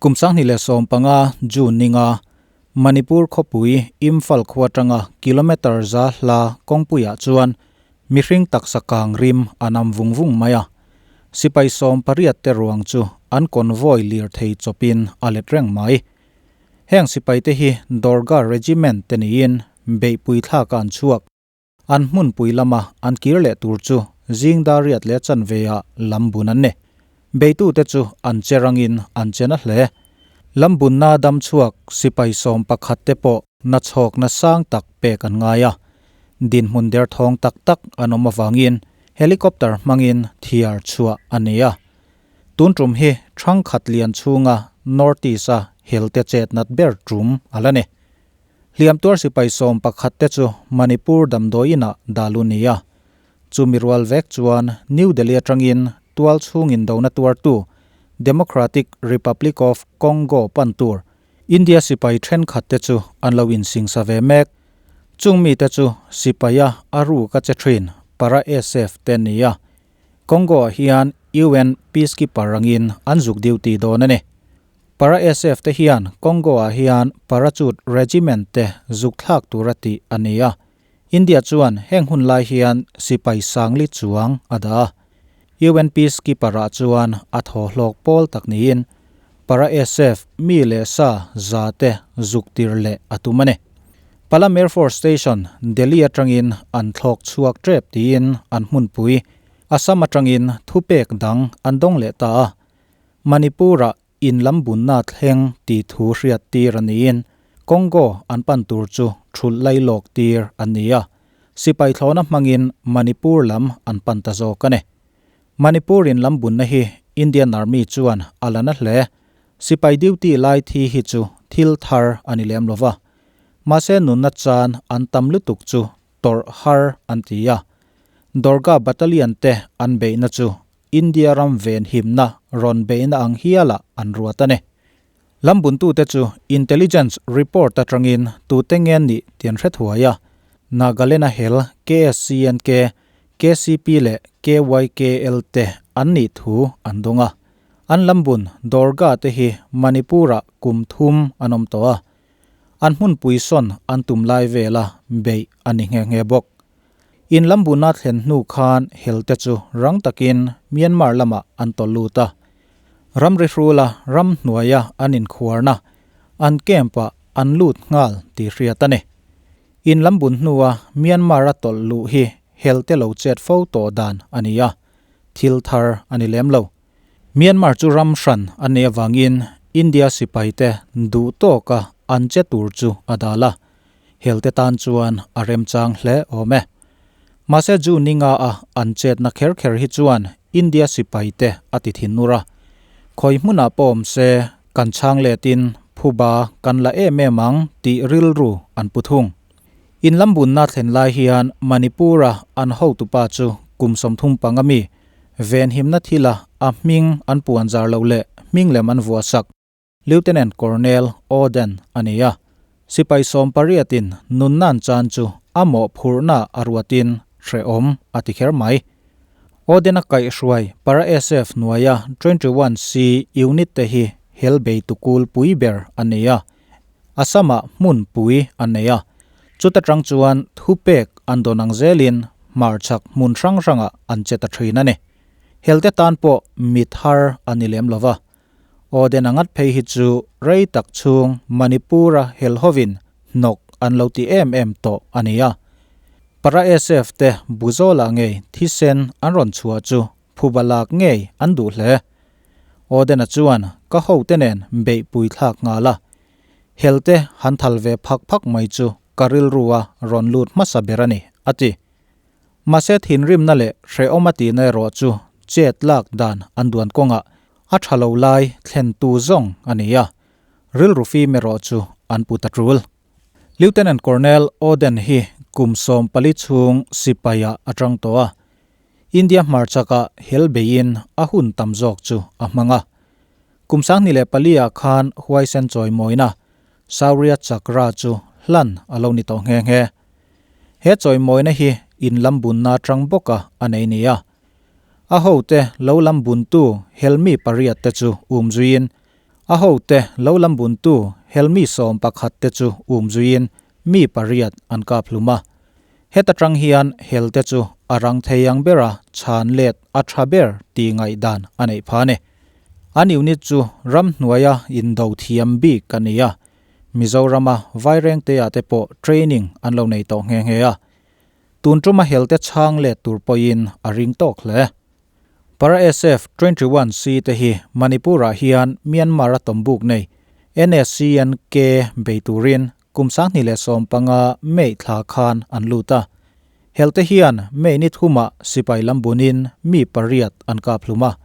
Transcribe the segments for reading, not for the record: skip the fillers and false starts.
Kum 2015 June ninga Manipur khawpui Imphal khua atanga kilometre za hla kawngpuiah chuan mihring taksa kang rim a nam vung vung mai a. Sipai 18 te ruang chu an convoy lirthei chawpin a let reng mai. Heng sipaite hi Dorga Regiment te niin beihpui thlak an chhuak. An hmunpui lama an kir leh tur chu zing dar riat leh chanve-ah lam bun an ni. Beitute chu an che rangin an che na hle. Lam bunna dam chhuak sipai 11 te pawh nachhawkna sang tak pek an ngai a. Dinhmun derthawng tak tak an awm avangin helicopter hmangin thiar chhuah a ni a. Tun tum hi thangkhat lian chhunga North East-a helte chetnat ber tum a la ni. Hliam tuar sipai 11 te chu Manipur damdawiinah dalu ni a. Chumi rual vek chuan New Delhi atangin tual chhungin dona tuartu Democratic Republic of Congo pan tur India sipai thenkhat te chu an lo insingsa ve mek. Chung mi te chu sipaia aru ka che thin para SF te ni a. Congo ah hian UN peacekeeper angin an zuk duty dawn a ni. Para SF te hian Congo ah hian parachute regiment te zuk thlak tur a tih a ni a. India chuan heng hun lai hian sipai sangli chuang a da. UN peacekeeper ah chuan a thaw hlawk pawl tak niin para SF mi leh sa za te zuk tir leh a tum a ni. Palam Air Force Station Delhi atangin an thlawk chhuak tep tiin an hmunpui. Assam atangin thupek dang an dawng leh ta a. Manipura in lam bunna thleng ti thu hriat tir aniin Congo an pan tur chu thul lai lawk tir an ni a. Sipai thlawna hmangin Manipur lam an pan ta zawk a ni. Manipur in lam bunna hi Indian Army chuan a la na hle. Sipai duty lai thi hi chu thil thar ani lem lova. Mahse nunna chan an tam lutuk chu tor har an ti a. Dorga Battalion te an beihna chu India ram ven himna ron beihna ang hiala an ruat a ni. Lambuntu te chu intelligence report atangin tu te ngen ni tian hre thuai a. Nagaland hel KSCNK, KCP leh KYKL te an ni thu an dawng a. An lambun Dorga te hi Manipura kum thum an awm tawh a. An hmunpui sawn an tum lai vela beih ani nge nge bawk. In lambuna thlen hnu khan hel te chu rang takin Myanmar lama an tawlh lut a. Ramri hrula ram hnuaia an inkhuarna an camp ah an lut nghal ti hriat a ni. In lambun hnua Myanmar a tawlh luh hi hel te lo chet fo tawh dan a ni a. Thil thar a ni lem lo. Myanmar chu ram hran an nei awangin India sipai te duh tawka an che tur chu a dal a. Hel te tan chuan a remchang hle awm e. Mahse ju ninga a an chetna kher kher hi chuan India sipai te a ti thin nur a. Khoi hmunah pawm se kan chang letin phuba kan la em em ang ti rilru an pu thung. In lambunna thlen lai hian Manipura an ho tupa chu kum 35 mi ven himna thila a hming an puan zar lo leh hming lem an vua sak. Lieutenant Colonel Oden ania. Sipai 18in nunnan chan chu amo phurna arwatin hreom ati kher mai. Oden a kai hruai para SF nuaya 21C unit te hi helbei tukul pui ber ania. Asama hmun pui ania. Chuta tang chuan thupek an donang zelin marchak hmun hrang hranga an cheta thin ani. Helte tan pawh mithar ani lem lova. Oden angat phei hi chu rei tak chung Manipura helhovin nok an lo ti em em to ania. Para SF te buzola ngei thisen an ron chhuah chu phubalak ngei an duh hle. Oden a chuan ka ho te nen beihpui thlak nga la. Helte han thal ve phak phak mai chu karil ruwa ron lut hmasa ber ani ati. Mahse thin rim na leh hreawm a ti na erawh chu chet lak dan an duan kawnga a tha lo lai thlen tu zawng ani a. Rilru fim erawh chu an pu ta tul. Lieutenant Colonel Oden hi kum 14 chhung sipaia atang tawh a. India hmarchaka helbeiin a hun tam zawk chu a hmanga. Kum 2004 khan huaisen chawi mawina Shaurya Chakra chu hlan a lo ni tawh nghe nghe. He chawi mawina hi in lambunna tang bawka a nei ni a. A ho te lo lambun tu helmi pariat te chu um zuiin. A hote lo lam buntu helmi 11 te chu umzuin mi pariat an kap hluma. Heta tang hian helte chu arang theiang bera chan let a tha ber ti ngai dan anei phane. An unit chu ram hnuaia indo thiam bi kania. Mizorama vaireng te a te pawh training an lo nei tawh nghe nghe a. Tun tuma helte chang let tur pawhin a ring tawk hle. Para SF 21C te hi Manipur-ah hian Myanmar a tawmbuk nei NSCNK bei turin kum 2015 May thla khan an lut a. Helte hian May ni thuma sipai lam bunin mi pariat an kap hlum a.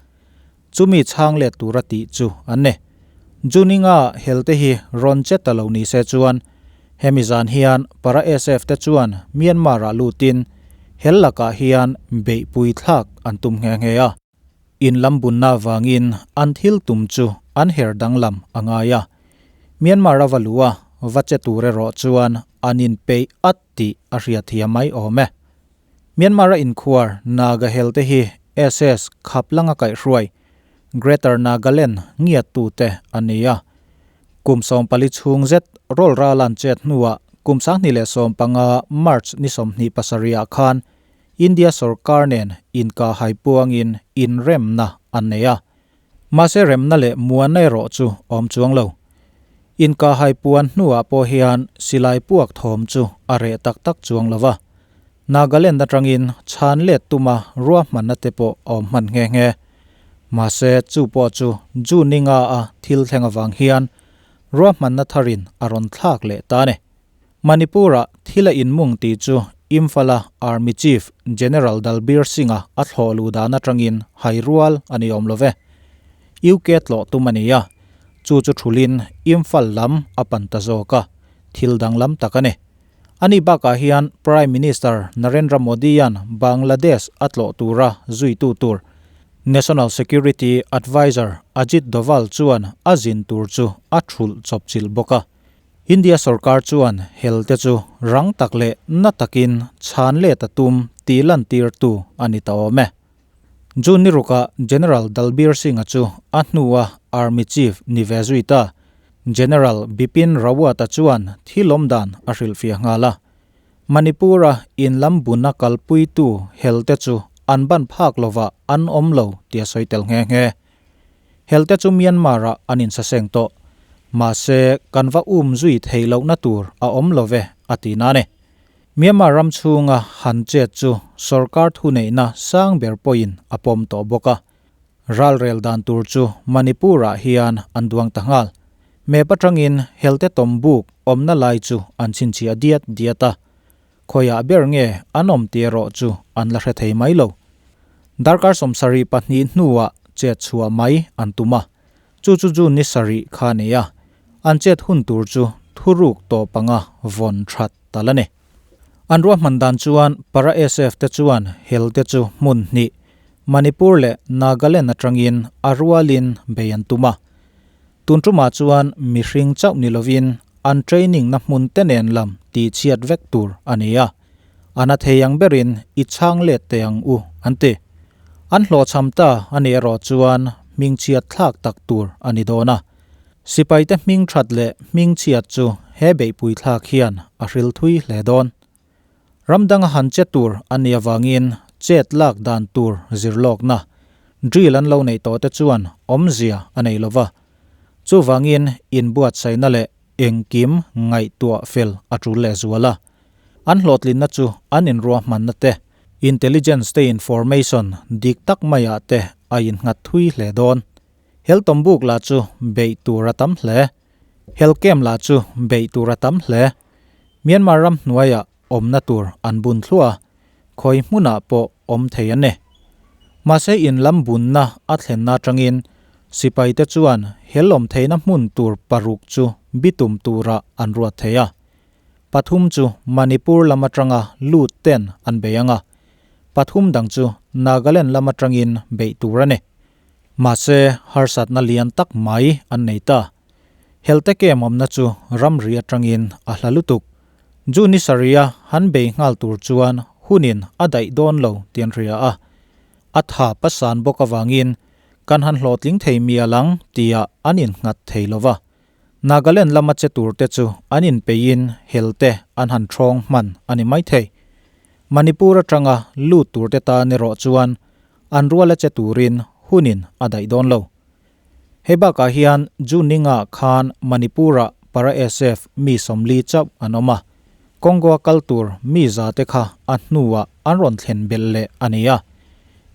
Chumi chang let tura tih chu an ni. Juninga helte hi rawn che ta lo ni se chuan hemi zan hian Para SF te chuan Myanmar-ah lutin hel lakah hian beihpui thlak an tum nghe nghe a. In lam bunna vangin an thil tum chu an her danglam a ngai a. Myanmar a va luh a, va che tur erawh chuan an inpeih at tih a hriat thiam mai awm e. Myanmar a inkhuar Naga helte hi SS khap langa kaihhruai Greater Nagaland ngiattute a ni a. Kum 14 chhung zet rawl ralan chet hnuah kum 2015 March ni 27 ah khan India sarkar nen inka haipuangin inremna an nei a. Mahse remna leh muan erawh chu awm chuang lo. Inka haipuan hnuah pawh hian silai puak thawm chu a reh tak tak chuang lova. Nagaland atangin chhan let tuma ruahmanna te pawh awm hman nghe nghe. Mahse chu pawh chu June ni nga a thil thleng awang hian ruahmanna tharin a rawn thlak leh ta ni. Manipur-ah thil a inmung tih chu Imphal-a Army Chief General Dalbir Singh-a a thlawh luh dan atangin hai rual a ni awm love. UK tlawh tum a ni a, chu chu thulin Imphal lam a pan ta zawk a, thil danglam tak a ni. Ani bakah hian Prime Minister Narendra Modi-a'n Bangladesh a tlawh tura zuitu tur National Security Advisor Ajit Doval chuan a zin tur chu a thulh chawpchilh bawk a. India sarkar chuan helte chu rang tak leh na takin chhan let a tum tih lantirtu a ni ta awm e. June ni rukah General Dalbir Singh-a chu a hnua Army Chief ni ve zui ta. General Bipin Rawat-a chuan thil awm dan a hrilhfiah nghal a. Manipur-a in lam buna kalpuitu helte chu an ban phak lovah an awm lo tih a sawi tel nghe nghe. Helte chu Myanmar-ah an insaseng tawh. Mahse, kan va um zui theih lohna tur a awm lo ve, a ti na ni. Myanmar ram chhunga han chet chu sorkar thuneihna sang ber pawhin a pawm tawh bawk a. Ralrel dan tur chu Manipur-ah hian an duang ta nghal. Map atangin helte tawmbuk awmna lai chu an chhinchhiah diat diat a. Khawiah ber nge an awm tih erawh chu an la hre thei mai lo. Darkar 72 hnuah chet chhuah mai an tum a. Chu chu June ni sarih kha a ni a, an chet hun tur chu thuruk tawp anga vawn that tal a ni. An ruahman dan chuan Para SF te chuan helte chu hmun hnih, Manipur leh Nagaland atangin a rualin bei an tum a. Tun tumah chuan mihring chauh ni lovin an training na hmun te nen lam tih chhiat vek tur a ni a. A na thei ang berin i chhang let teh ang u an ti. An hlawhchham ta a nih erawh chuan hming chhiat thlak tak tur a ni dawn a. Sipai te hming that leh hming chhiat chu he beihpui thlak hian a hril thui hle dawn. Ram danga han che tur a nih avangin chet lak dan tur zirlawkna drill an lo neih tawh te chuan awmzia a nei lova. Chuvangin inbuatsaihna leh engkim ngaihtuah fel a tul leh zual a. An hlawhtlinna chu an inruahmanna te, intelligence te information dik tak maiah te a innghat thui hle dawn. Hel tawmbuk lah chu beih tur a tam hle. Hel kem lah chu beih tur a tam hle. Myanmar ram hnuaiah awmna tur an bun thluah a, khawi hmunah pawh awm thei an ni. Mahse in lam bunna a thlenna atangin sipai te chuan hel awm theihna hmun tur paruk chu bitum turah an ruat thei a. Pathum chu Manipur lam atanga lut ten an bei ang a, pathum dang chu Nagaland lam atangin beih tur a ni. Mahse harsatna lian tak mai an nei ta. Helte kem awmna chu ramri atangin a hla lutuk. June ni sarih a han bei nghal tur chuan hunin a daih dawn lo tih an hria a. A tha pasan bawk avangin Kan han hlawhtling thei mial ang tihah an innghat thei lo va. Nagaland lama che turte chu an inpeihin helte an han ṭhawng hman a ni maithei. Manipur aṭanga lut turte tan erawh chuan an ruala che turin hunin a daih dawn lo. Hei bakah hian June ninga khan Manipur-ah Para SF mi 40 chauh an awm a, Congo-a kal tur mi za te kha a hnuah an rawn thlen belh leh a ni a,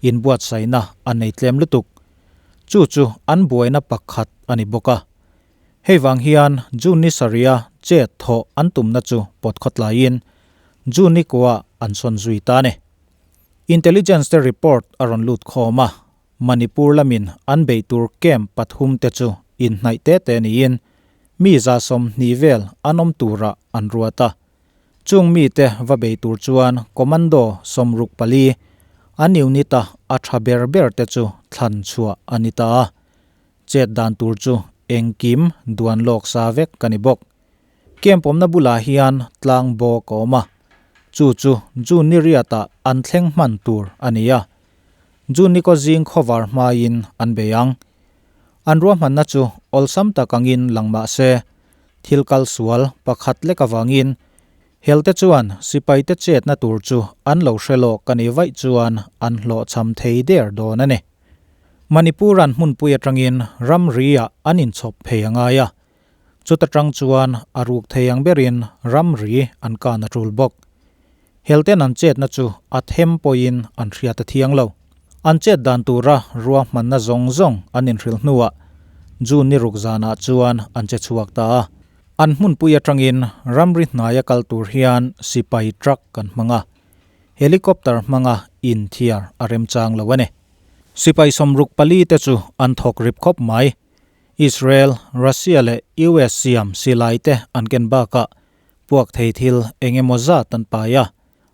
inbuatsaihna a nei tlem lutuk. Chu chu an buaina pakhat a ni bawk a. Hei vang hian June ni sarih-a chet thawh an tumna chu pawt khawtlaiin June ni kuah an sawn zui ta a ni. Intelligence te report a rawn lut khawm a, Manipur lamin an beih tur camp pathum te chu inhnaih te te niin mi 120 vel an awm turah an ruat a. Chung mite va bei tur chuan Commando 64 an unit a a tha ber ber te chu thlan chhuah a ni ta a. Chet dan tur chu engkim duan lawk sa vek a ni bawk. Camp awmna bulah hian tlang bawk a awm a, chu chu June ni riatah an thleng hman tur a ni a. June ni kaw zing khawvar hmain an bei ang. An ruahmanna chu awlsam tak angin lang mah se, thil kal sual pakhat lek avangin helte chuan sipaite chetna tur chu an lo hre lawk a nih vaih chuan an hlawhchham thei der dawn a ni. Manipur an hmunpui atangin ramri-ah an inchhawp phei a ngai a, chuta tang chuan a ruk thei ang berin ramri an kan a tul bawk. Helten an chetna chu a them pawhin an hriat a thiang lo. An chet dan tura ruahmanna zawng zawng an inhrilh hnuah June ni ruk zanah chuan an che chhuak ta a. An hmunpui atangin ramri hnaia kal tur hian sipai truck kan hmang a, helicopter hmanga inthiar a remchang lo a ni. Sipai 64 te chu an thawk rip khawp mai. Israel, Russia leh US siam silai te an ken bakah puak thei thil eng emaw zat an pai a,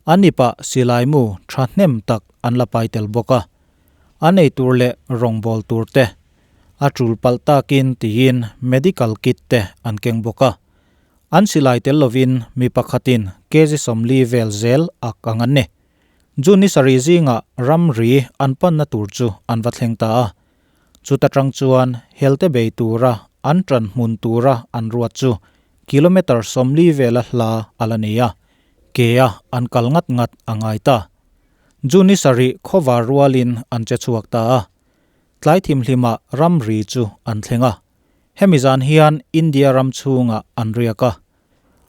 an ipah silai mu thahnem tak an la pai tel bawk a. An ei tur leh rawngbâwl tur te, a tul palh takin tiin medical kit te an keng bawk a. An silai tel lovin mi pakhatin kg 40 vel zel ak ang an ni. June ni sarih zingah ramri an panna tur chu an va thleng ta a. Chuta tang chuan helte bei tura an tan hmun tura an ruat chu kilometre 40 vela hla a la ni a, ke-a an kal ngat ngat a ngai ta. June ni sarih khawvar rualin an che chhuak ta a, tlai thimhlimah ramri chu an thleng a. Hemi zan hian India ram chhungah an riak a.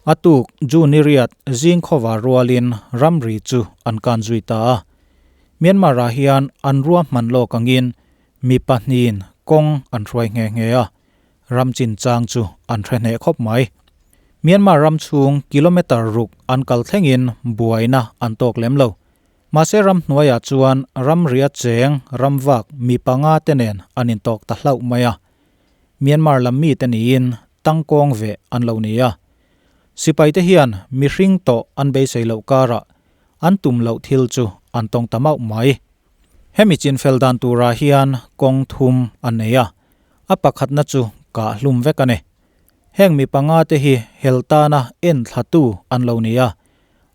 A tuk June ni riat zing khawvar rualin ramri chu an kan zui ta a. Myanmar-ah hian an ruahman lawk angin mi pahnihin kawng an hruai nghe nghe a, ram chinchang chu an hre hneh khawp mai. Myanmar ram chhung kilometre ruk an kal thlengin buaina an tawk lem lo. Mahse ram hnuaiah chuan ramria cheng ramvak mi panga te nen an intawk ta hlauh mai a. Myanmar lam mite niin tangkawng ve an lo ni a. Sipaite hian mihring tawh an beisei loh karah an tum loh thil chu an tawng ta mauh mai. Hemi chinfel dan turah hian kawng thum an nei a, a pakhatna chu kah hlum vek a ni. Heng mi panga te hi hel tana en thlatu an lo ni a,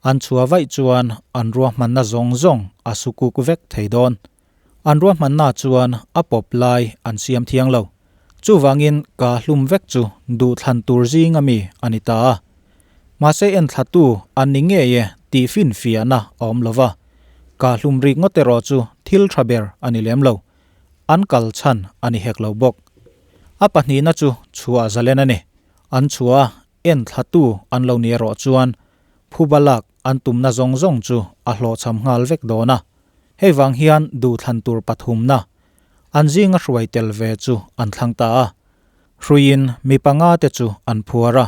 an chhuah vaih chuan an ruahmanna zawng zawng a sukuk vek thei dawn. An ruahmanna chuan a pawp lai an siam thiang lo. Chuvangin kah hlum vek chu duhthlan tur zinga mi a ni ta a. Mahse en thlatu an ni ngei e tih finfiahna a awm lo va, kah hlum rik ngawt erawh chu thil tha ber a ni lem lo. An kal chhan a ni hek lo bawk. A pahnihna chu chhuah zalen a ni. An chhuah a, en thlatu an lo ni erawh chuan phuba lak an tumna zawng zawng chu a hlawhchham nghal vek dawn a. Hei vang hian duhthlan tur pathumna an zinga hruai tel ve chu an thlang ta a. Hruiin mi panga te chu an phuar a,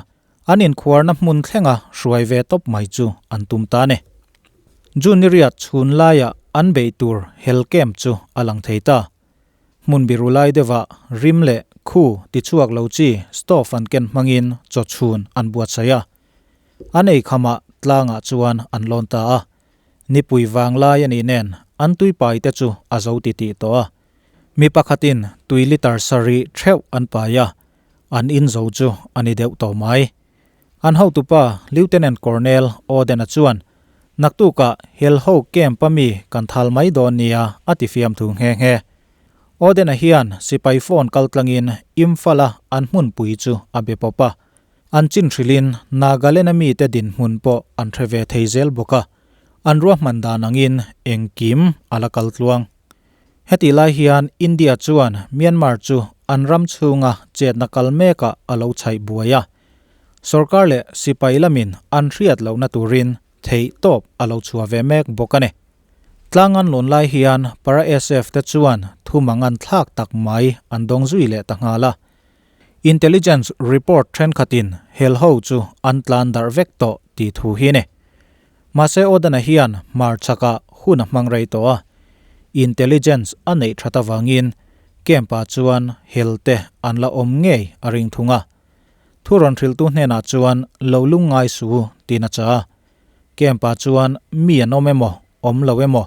an inkhuarna hmun thlenga hruai ve tawp mai chu an tum ta a ni. June ni riat chhun laiah an beih tur hel camp chu a lang thei ta. Hmun biru lai deuhah rim leh khu tichhuak lo chi stove an ken hmangin chaw chhun an buatsaih a. An ei khamah tlangah chuan an lawn ta a. Nipui vang lai a nih nen an tuipai te chu a zo titih tawh a. Mi pakhatin tui litre sarih theuh an pai a, an in zo chu a ni deuh tawh mai. An hotupa Lieutenant Colonel Auden-a chuan, Naktukah Helho camp-a mi kan thal mai dawn nia a ti fiamthu nghe nghe. Odena hian sipai phone kaltlangin Imphal-a an hmunpui chu a be pawp a. An chin hrilhin Nagaland-a mite dinhmun pawh an hre ve thei zel bawk a, an ruahman dan angin engkim a la kal tluang. Hetih lai hian India chuan Myanmar chu an ram chhunga chetna kal mekah a lo chhaih buai a, sorkar leh sipai lamin an hriat lohna turin theih tawp a lo chhuah ve mek bawk a ni. Tlang an lawn lai hian Para SF te chuan thumang an thlak tak mai an dawng zui leh ta nghal a. Intelligence report thenkhatin hel ho chu an tlan darh vek tawh tih thu hi a ni. Mahse Odana hian hmarchhakah hun a hmang rei tawh a, intelligence a neih that avangin camp-ah chuan hel te an la awm ngei a ring thung a. Thu rawn hrilhtu hnenah chuan lo lungngai su tiin a chah a. Camp-ah chuan mi an awm emaw, awm lo emaw,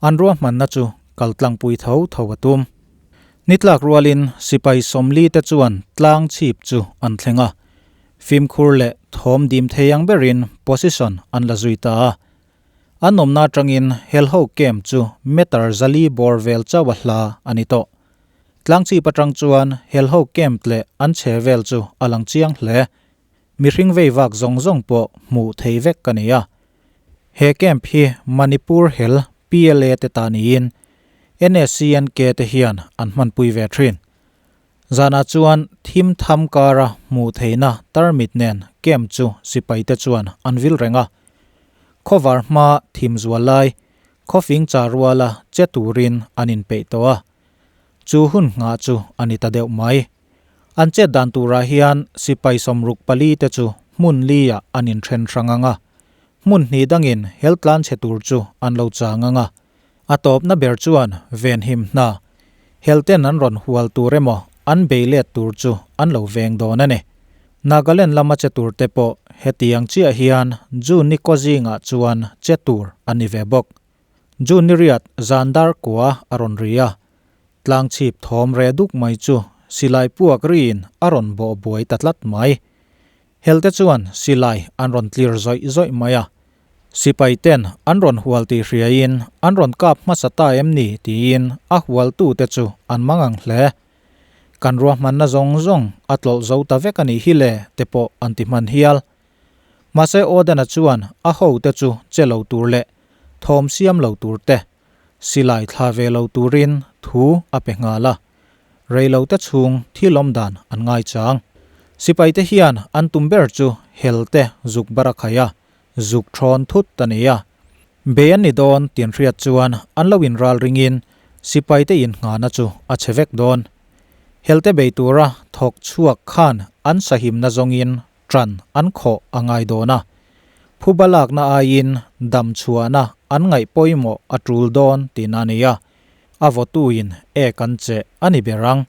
an ruahmanna chu kal tlangpui tho tho a tum. Ni tlak rualin sipai 40 te chuan tlang chhip chu an thleng a, fimkhur leh thawm dim thei ang berin position an la zui ta a. An awmna atangin helho camp chu meter 400 bawr vel chauh a hla a ni tawh. Tlang chhip atang chuan helho camp leh an che vel chu a lang chiang hle. Mihring vei vak zawng zawng pawh hmuh thei vek ka nei a. He camp hi Manipur hel PLA te ta niin NSCNK te hian an hmanpui ve thin. Zanah chuan thim tham kara hmuh theihna tarmit nen camp chu sipai te chuan an vil reng a. Khawvar hma thim zual lai khawfing char ruala che turin an inpeih tawh a. Chu hun nghah chu a ni ta deuh mai. An chet dan turah hian sipai 64 te chu hmun li-ah an inthen hrang ang a, hmun hnih dangin hel tlan chhe tur chu an lo chang ang a. A tawpna ber chuan venhim hna, hel ten an rawn hual tur emaw an bei let tur chu an lo veng dawn a ni. Nagaland lama che tur te pawh hetiang chiah hian June ni kaw zingah chuan che tur a ni ve bawk. June ni riat zan dar kua a rawn ri a, Tlang chhip thawm reh duk mai chu silai puak riin a rawn bawh buai ta tlat mai. Helte chuan silai an rawn tlir zawih zawih mai a. Sipai ten an rawn hual tih hriaiin an rawn kap hmasa ta em ni tiin a hualtute chu an mang ang hle. Kan ruahmanna zawng zawng a tlawlh zo ta vek a nih hi le te pawh an ti hman hial. Mahse Odana chuan a hote chu che lo tur leh thawm siam lo tur te Silai thla ve lo turin thu a pe nghal a, reilote chhung thil awm dan an ngaichang. Sipaite hian an tum ber chu helte zuk bar a khai a, zuk thawn thut a ni a. Bei an ni dawn tih an hriat chuan an lo inral ringin sipaite inngahna chu a chhe vek dawn. Helte bei tura thawk chhuak khan an sahimna zawngin ṭan an khawh a ngai dawn a, phuba lakna aiin dam chhuahna an ngaih pawimawh a ṭul dawn tihna a ni a, a vawtuin ek an cheh a ni ber ang.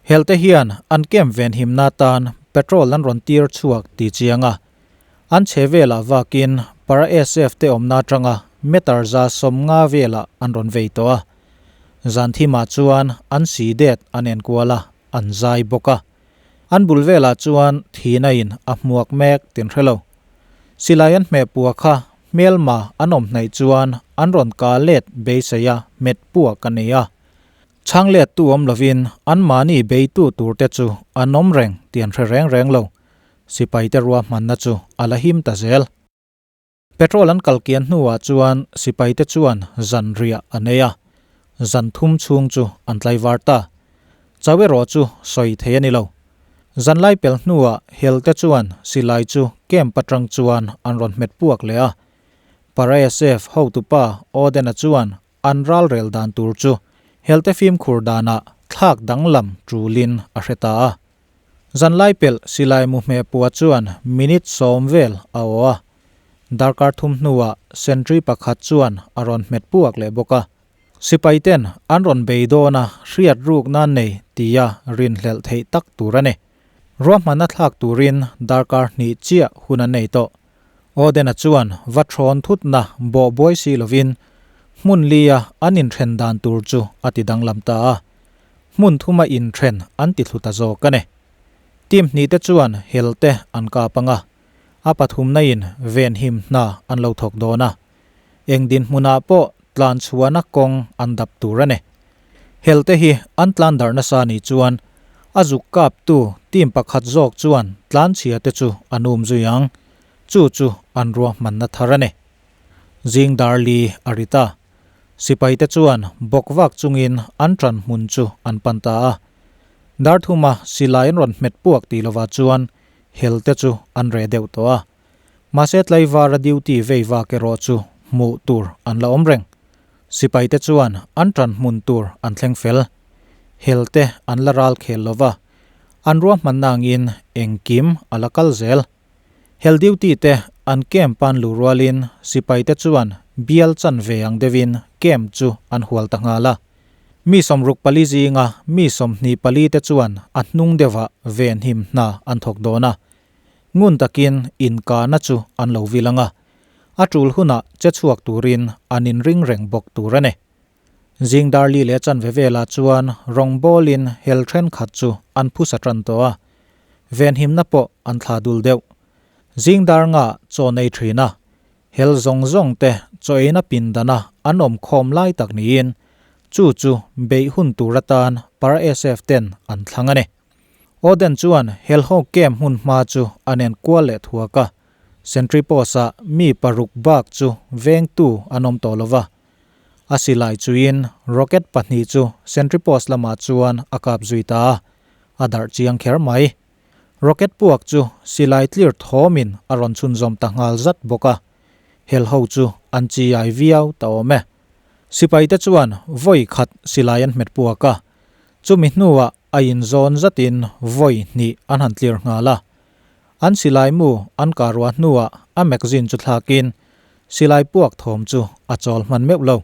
Helte hian an camp venhimna atan petrol an rawn tir chhuak ti chiang a, an chhe velah vakin para SF te awmna atanga meter 150 velah an rawn vei tawh a, zan thimah chuan an si det an enkual a, an zai bawk a. An bul velah chuan thihna in a hmuak mek tin hre lo. Silai an hmeh puak kha hmelma an awm hnaih chuan an rawn ka let beisei a hmet puak a ni a. Chhang let tu awm lovin an mahni beitu tur te chu an awm reng tih an hre reng reng lo. Sipai te ruahmanna chu a la him ta zel. Petrol an kal kian hnuah chuan sipaite chuan zan riah an ei a, zan thum chhung chu an tlaivar ta. Chau erawh chu sawi thei a ni lo. Zan lai pel hnuah helte chuan silai chu camp atang chuan an rawn hmet puak leh a. Para SF hotupa Odena chuan an ralrel dan tur chu helte fimkhur danah thlak danglam tulin a hre ta a. Zan lai pelh silai mu hmeh pua chuan minute 10 vel a aw a. Darkar thum hnuah sentry pakhat chuan a rawn hmet puak leh bawk a. Sipai ten an rawn bei dawn a hriat ruk nan nei tia rinhlelh theih tak tur a ni. Ruahmanna thlak turin darkar hnih chiah hun an nei tawh. Odena chuan va thawn thutna bawh buai si lovin hmun lia an inthen dan tur chu a ti danglam ta a. Hmun thuma inthen an ti thlu ta zawk a ni. Team hnih te chuan hel te an kap ang a, a pathumna in venhim hna an lo thawk dawn a. Eng dinhmunah pawh tlan chhuahna kawng an dap tur a ni. Helte hi an tlan darh nasa ni chuan a zuk kaptu team pakhat zawk chuan tlanchhia te chu an um zui ang. Chu chu an ruahmanna thar a ni. Zing dar li a ri ta. Sipaite chuan bawk vak chungin an ṭan hmun chu an pan ta a. Dar thuma silai an rawn hmet puak tih lovah chuan helte chu an reh deuh tawh a. Mahse tlaivara duty vei vak erawh chu hmuh tur an la awm reng. Sipaite chuan an ṭan hmun tur an thleng fel. Helte an la ral khel lova, an ruahmanna angin engkim a la kal zel. Hel duty te an camp an luh rualin sipaite chuan bial chan ve ang deuhin camp chu an hual ta nghal a. Mi 64 zinga mi 24 te chuan a hnung deuhah venhim hna an thawk dawn a. Ngun takin inkahna chu an lo vil ang a, a tul hunah che chhuak turin an inring reng bawk tur a ni. Zing dar li leh chanve velah chuan rawngbawlin hel thenkhat chu an phusa tan tawh a, venhimna pawh an thla dul deuh. Zing dar nga chaw nei thin a, hel zawng zawng te chaw eina pindana an awm khawm lai tak niin chu chu beih hun tur atan Para SF ten an thlang a ni. Oden chuan helho camp hmun hma chu a nen kual leh thuak a, sentry post-ah mi paruk bak chu vengtu an awm tawh lova, A silai chuin rocket pahnih chu sentry post lamah chuan a kap zui ta a, a darh chiang kher mai. Rocket puak chu silai tlir thawmin a rawn chhunzawm ta nghal zat bawk a, hel ho chu an chiai viau ta awm e. Sipaite chuan vawi khat silai an hmet puak a, chumi hnuah a inzawn zatin vawi hnih an han tlir nghal a. An silai mu an kah ruah hnuah a magazine chu thlakin silai puak thawm chu a chawl hman meuh lo.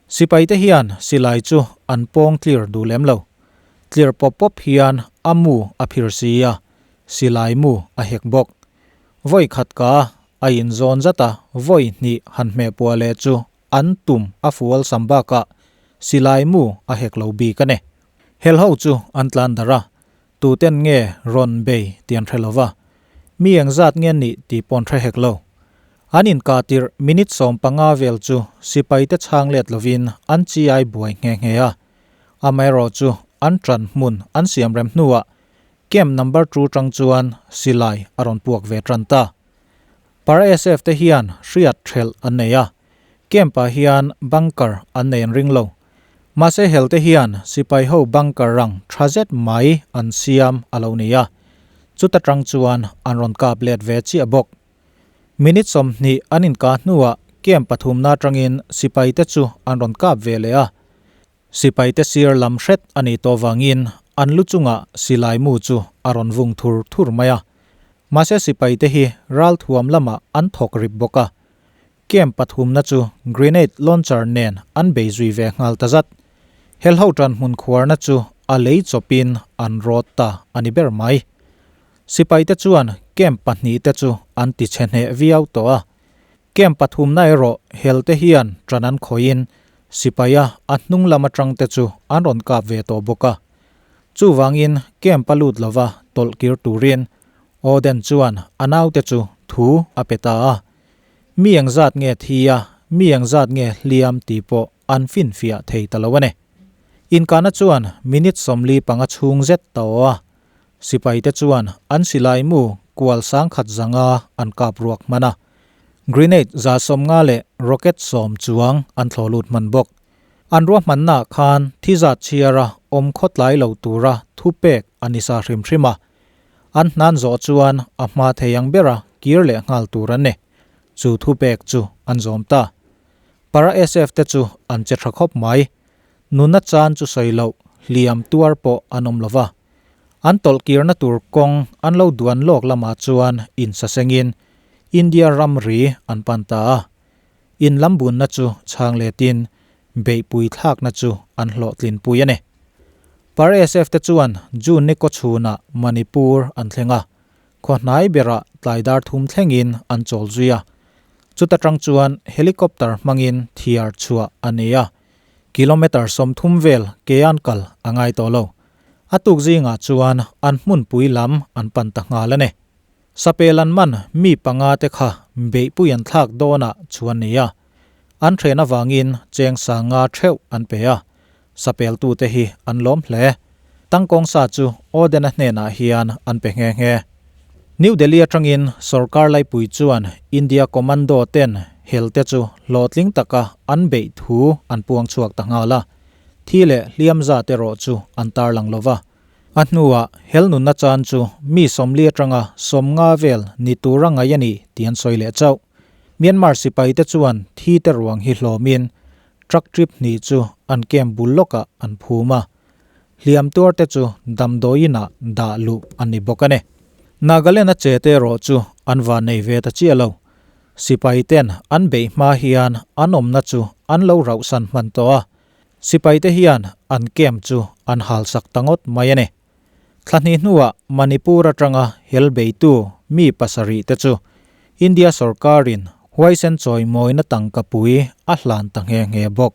Sipaite hian silai chu an pawng tlir duh lem lo. Tlir pawp pawp hian a mu a phir si a, silai mu a hek bawk. Vawi khat ka a inzawn zat a vawi hnih han hmeh puah leh chu an tum a fual sam bakah silai mu a hek lo bik a ni. Helho chu an tlan darh a, Tuten nge rawn bei tih an hre lo va, mi engzat nge nih tih pawh an hre hek lo. An inkah tirh minute 15 vel chu sipaite chhang let lovin an chiai buai nghe nghe a. Amaherawhchu an ṭan hmun an siam rem hnuah camp number two ṭang chuan silai a rawn puak ve ṭan ta. Para SF te hian hriat ṭhelh an nei a, camp-ah hian bunker an nei an ring lo. Mahse helte hian sipai ho bunker rang tha zet mai an siam a lo ni a, chuta tang chuan an rawn kap let ve chiah bawk. Minute 20 an inkah hnuah camp pathumna atangin sipaite chu an rawn kap ve leh a, sipaite sir lam hret a nih tawh vangin an lu chungah silai mu chu a rawn vung thur thur mai a. Mahse sipaite hi ralthuam lamah an thawk rip bawk a, Camp pathumna chu grenade launcher nen an bei zui ve nghal ta zat. Helho tan hmun khuarna chu a lei chawpin an rawt ta a ni ber mai. Sipaite chuan camp pahnih te chu an ti chhe hneh viau tawh a. Camp pathumna erawh helte hian tan an khawihin sipaia a hnung lam atang te chu an rawn kap ve tawh bawk a. Chuvangin camp a lut lova tawlh kir turin Oden chuan a naute chu thu a pe ta a. Mi engzat nge thi a, mi engzat nge hliam tih pawh an finfiah thei ta lo a ni. Inkahna chuan minute 45 chhung zet ta aw a, sipaite chuan an silai mu kual sangkhat zanga an kap ruak hman a, grenade 150 leh rocket 10 chuang an thlawh lut hman bawk. An ruahmannaah khan thi zat chhiara awm khawtlai lo tura thupek a ni sa hrim hrim a, An hnan zawh chuan a hma thei ang bera kir leh nghal tur an ni. Chu thupek chu an zawm ta. Para SF te chu an che tha khawp mai. Nuna chan chu sawi loh, hliam tuar pawh an awm lova. An tawlh kirna tur kawng an lo duan lawk lamah chuan insasengin India ramri an pan ta a. In lambunna chu chhang letin beihpui thlakna chu an hlawhtlinpui a ni. Par SF te chuan June ni kawchhunah Manipur an thleng a, khaw hnai berah tlai dar thum thlengin an chawl zui a. Chuta tang chuan helicopter hmangin thiar chhuah a ni a, kilometre 30 vel ke an kal a ngai tawh lo. A tuk zingah chuan an hmunpui lam an pan ta nghal a ni. Sapel an man mi panga te kha beihpui an thlak dawnah chuan ni a, an then avangin cheng sanga theuh an pe a. Sapeltute hi an lawm hle. Tangkawng sa chu Odena hnenah hian an pe nghe nghe. New Delhi atangin sorkar laipui chuan India commando ten hel te chu hlawhtling taka an beih thu an puang chhuak ta nghal a. Thi leh hliam zat erawh chu an tarlang lova. A hnuah hel nunna chan chu mi 40 atanga 50 vel ni tura ngai a ni tih an sawi leh chauh. Myanmar sipai te chuan thi te ruang hi hlawmin truck trip hnih chu an camp bul lawkah an phum a. Hliam tuar te chu damdawiinah dah luh a ni bawk a ni. Nagaland a che te erawh chu an van nei ve ta chiah lo. Sipai ten an beih hma hian an awmna chu an lo rauhsan hman tawh a. Sipai te hian an camp chu an halsak ta ngawt mai a ni. Thla hnih hnuah Manipur atanga hel beitu mi pasarih te chu India sorkarin huaisen chawimawina tangka pui a hlan ta nghe nghe bawk.